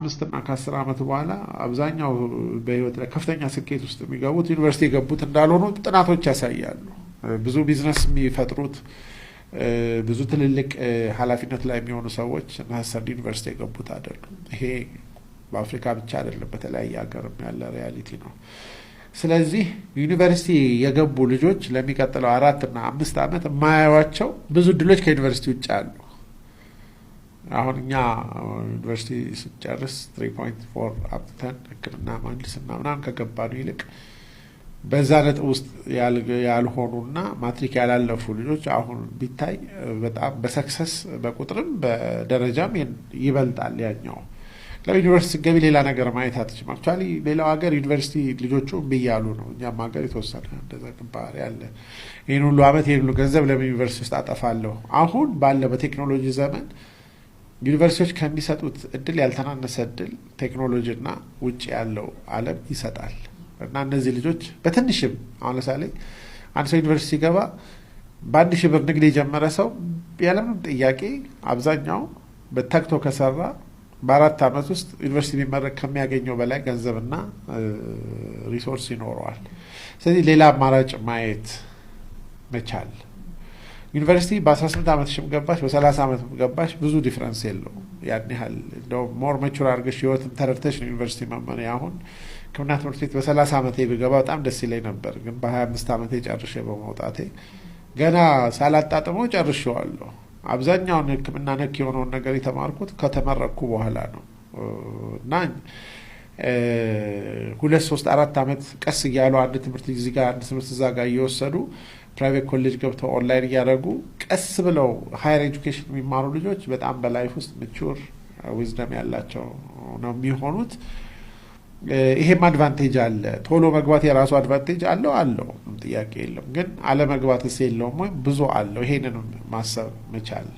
5 እና ከ10 ዓመት በኋላ አብዛኛው በህይወት ላይ ከፍተኛ ስኬት ውስጥ የሚገቡት ዩኒቨርሲቲ የገቡት እንዳልሆኑ ጥናቶች ያሳያሉ። ብዙ ቢዝነስ የሚፈጥሩት፣ ብዙ ትልልቅ ኃላፊነት ላይ የሚሆኑ ሰዎች necessarily ዩኒቨርሲቲ የገቡት አይደሉም። ይሄ በአፍሪካ ብቻ አይደለም፣ በተለያየ ሀገርም ያለ reality ነው። ስለዚህ ዩኒቨርሲቲ የገቡ ልጆች ለሚቀጥለው 4 እና 5 ዓመት የማያዩዋቸው ብዙ እድሎች ከዩኒቨርሲቲ ውጭ አሉ። አሁን እኛ ዩኒቨርሲቲ ስንጨርስ 3.4 አምጥተን ሕክምና፣ ምህንድስና ምናምን ከገባነው ይልቅ በዛ ነጥብ ውስጥ ያልሆኑና ማትሪክ ያላለፉ ልጆች አሁን ቢታይ በጣም በ success በቁጥርም በደረጃም ይበልጣል ያኛው። ለዩኒቨርሲቲ ገቢ ሌላ ነገር ማየት አትችልም። Actually ሌላው ሀገር ዩኒቨርሲቲ ልጆቹ እምቢ እያሉ ነው። እኛም ሀገር የተወሰነ እንደዛ ባህሪ አለ። ይህን ሁሉ ዓመት፣ ይህን ሁሉ ገንዘብ ለምን ዩኒቨርሲቲ ውስጥ አጠፋለሁ? አሁን ባለ በቴክኖሎጂ ዘመን ዩኒቨርሲቲዎች ከሚሰጡት እድል ያልተናነሰ እድል ቴክኖሎጂና ውጭ ያለው ዓለም ይሰጣል። እና እነዚህ ልጆች በትንሽም፣ አሁን ለምሳሌ አንድ ሰው ዩኒቨርሲቲ ሲገባ በ1,000 ብር ንግድ የጀመረ ሰው ያለምንም ጥያቄ አብዛኛው በተግቶ ከሰራ በ4 ዓመት ውስጥ ዩኒቨርሲቲ ቢመረቅ ከሚያገኘው በላይ ገንዘብና resource ይኖረዋል። ስለዚህ ሌላ አማራጭ ማየት መቻል፣ ዩኒቨርሲቲ በ18 ዓመትሽም ገባሽ፣ በ30 ዓመትም ገባሽ ብዙ difference የለውም። ያን ያህል እንደውም more mature አድርገሽ ህይወትን ተረድተሽ ነው ዩኒቨርሲቲ መመን። አሁን ሕክምና ትምህርት ቤት በ30 ዓመቴ ብገባ በጣም ደስ ይለኝ ነበር፣ ግን በ25 ዓመቴ ጨርሼ በመውጣቴ ገና ሳላጣጥመው ጨርሼዋለሁ። አብዛኛውን ሕክምና ነክ የሆነውን ነገር የተማርኩት ከተመረቅኩ በኋላ ነው። እና 2፣ 3፣ 4 ዓመት ቀስ እያሉ አንድ ትምህርት እዚህ ጋር፣ አንድ ትምህርት እዛ ጋር እየወሰዱ፣ private college ገብተው ኦንላይን እያደረጉ ቀስ ብለው higher education የሚማሩ ልጆች በጣም በ life ውስጥ mature wisdom ያላቸው ነው የሚሆኑት። ይሄም advantage አለ። ቶሎ መግባት የራሱ advantage አለው አለው፣ ጥያቄ የለም። ግን አለመግባትስ የለውም ወይም ብዙ አለው። ይሄንንም ማሰብ መቻል